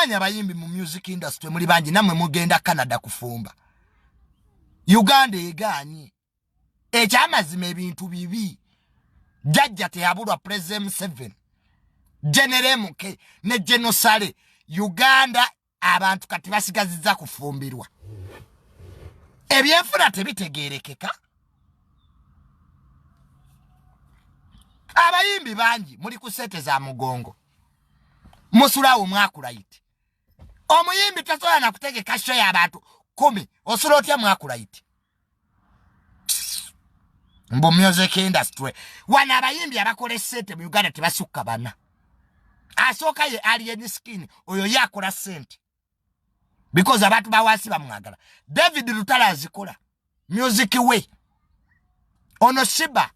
Nkimanyi abayimbi mu music industry muli bangi, nammwe mugenda Canada kufumba. Uganda egaanye. Ekyamazima ebintu bibi. Jajja teyabulwa President Museveni, General MK ne Genosale. Uganda abantu kati basigazizza kufumbirwa, ebyenfuna tebitegeerekeka. Abayimbi bangi muli ku sente za mugongo, musulawo mwakulayiti. Omuyimbi tasobola nakutegeka sho y'abantu 10, osula otya mwakulayiti? Mbu music industry wano abayimbi abakola esente mu Uganda tebasukka bana. Asooka ye Alien Skin, oyo ye akola sente because abantu bawansi bamwagala. David Lutalo azikola music we. Ono Shiba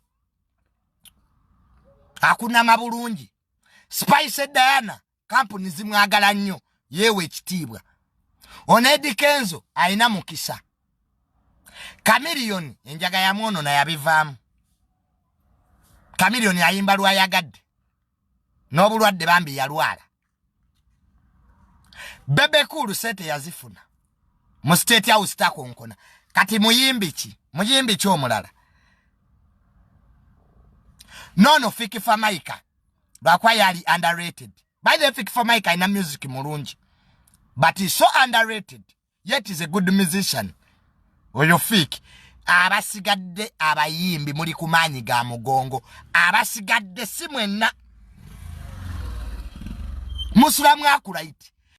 akunama bulungi. Spice Diana kampuni zimwagala nnyo, yeewa ekitiibwa. Ono Eddy Kenzo alina mukisa. Chameleone enjaga yamwonona, yabivaamu. Chameleone ayimba lwayagadde, n'obulwadde bambi yalwala. Bebe Cool sente yazifuna mu State House, takonkona. Kati muyimbi ki, muyimbi ki omulala? Nono Fik Fameica lwakuba yali underrated. By the way, Fik Fameica alina music mulungi, but is so underrated, yet is a good musician oyo Fik. Abasigadde abayimbi muli ku maanyi ga mugongo. Abasigadde si mwenna musula mwakulaiti.